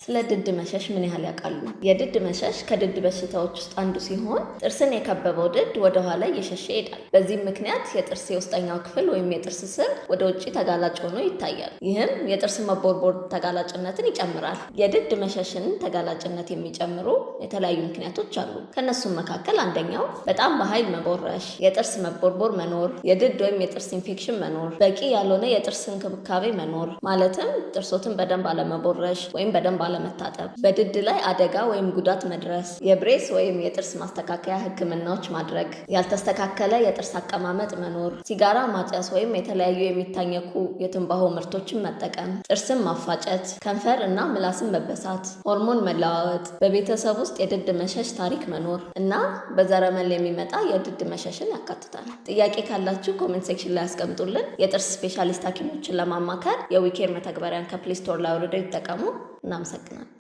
ስለ ድድ መሸሽ ምን ያህል ያውቃሉ? የድድ መሸሽ ከድድ በሽታዎች ውስጥ አንዱ ሲሆን ጥርስን የከበበው ድድ ወደ ኋላ እየሸሸ ይሄዳል። በዚህም ምክንያት የጥርስ የውስጠኛው ክፍል ወይም የጥርስ ስር ወደ ውጭ ተጋላጭ ሆኖ ይታያል። ይህም የጥርስ መቦርቦር ተጋላጭነትን ይጨምራል። የድድ መሸሽን ተጋላጭነት የሚጨምሩ የተለያዩ ምክንያቶች አሉ። ከእነሱም መካከል አንደኛው በጣም በኃይል መቦረሽ፣ የጥርስ መቦርቦር መኖር፣ የድድ ወይም የጥርስ ኢንፌክሽን መኖር፣ በቂ ያልሆነ የጥርስ እንክብካቤ መኖር፣ ማለትም ጥርሶትን በደንብ አለመቦረሽ ወይም በደንብ አለመታጠብ፣ በድድ ላይ አደጋ ወይም ጉዳት መድረስ፣ የ brace ወይም የጥርስ ማስተካከያ ሕክምናዎች ማድረግ፣ ያልተስተካከለ የጥርስ አቀማመጥ መኖር፣ ሲጋራ ማጨስ ወይም የተለያዩ የሚታኘኩ የትንባሆ ምርቶችን መጠቀም፣ ጥርስን ማፋጨት፣ ከንፈር እና ምላስን መበሳት፣ ሆርሞን መለዋወጥ፣ በቤተሰብ ውስጥ የድድ መሸሽ ታሪክ መኖር እና በዘረመል የሚመጣ የድድ መሸሽን ያካትታል። ጥያቄ ካላችሁ comment section ላይ ያስቀምጡልን። የጥርስ ስፔሻሊስት ሐኪሞችን ለማማከር የዊኬር መተግበሪያን ከ Play Store ላይ አውርደው ይጠቀሙ። እናመሰግናለን።